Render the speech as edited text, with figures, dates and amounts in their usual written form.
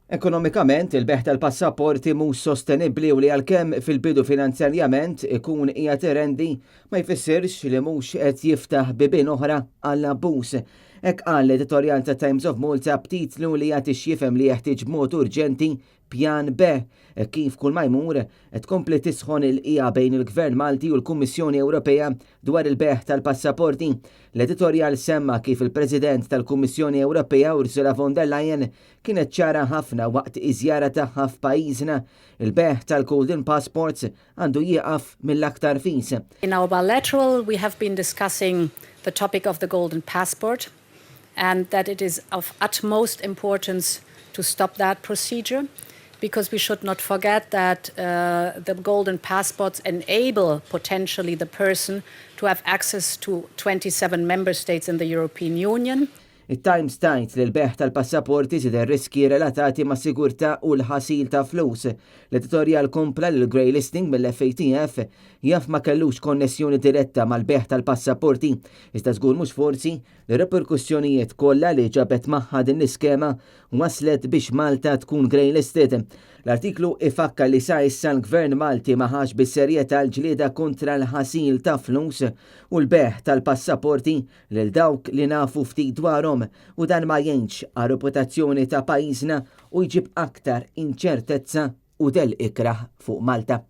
Ekonomikament, il-bejgħ tal-passaporti mhux sostenibbli u li għalkemm fil-bidu finanzjarjament ikun qiegħed irendi, ma jfissirx li mhux qed jiftaħ bibien oħra għall-abbuż. Hekk qal l-editorjal ta' Times of Malta b'titlu li jagħti x'jifhem li jeħtieġ b'mod urġenti pjan B hekk kif kull ma jmur qed tkompli tisħon il-qiegħa bejn il-Gvern Malti u l-Kummissjoni Ewropea dwar il-bejgħ tal-passaporti. L-editorjal semma kif il-President tal-Kummissjoni Ewropea Ursula von der Leyen kienet ċara ħafna waqt iż-żjara tagħha f'pajjiżna, il-bejgħ tal-Golden Passports għandu jieqaf mill-aktar fis. In our bilateral we have been discussing the topic of the Golden Passport and that it is of utmost importance to stop that procedure because we should not forget that the golden passports enable potentially the person to have access to 27 member states in the European Union. It-Times tgħid li l-bejgħ tal-passaporti żied ir-riskji relatati ma' sigurtà u l-ħasil ta' flus. L-editorjal kompla li l-grey listing mill-FATF jaf ma kellux konnessjoni diretta mal-bejgħ tal-passaporti, iżda żgur mhux forsi li reperkussjonijiet kollha li ġabet magħha din l-iskema waslet biex Malta tkun grey listed. L-artiklu ifakkar li sa issa l-Gvern Malti ma ħax bis-serjetà l-ġlieda kontra l-ħasil ta' flus u l-bejgħ tal-passaporti lil dawk li nafu ftit dwarhom u dan ma jgħinx għar-reputazzjoni ta' pajjiżna u jġib aktar inċertezza u dell ikrah fuq Malta.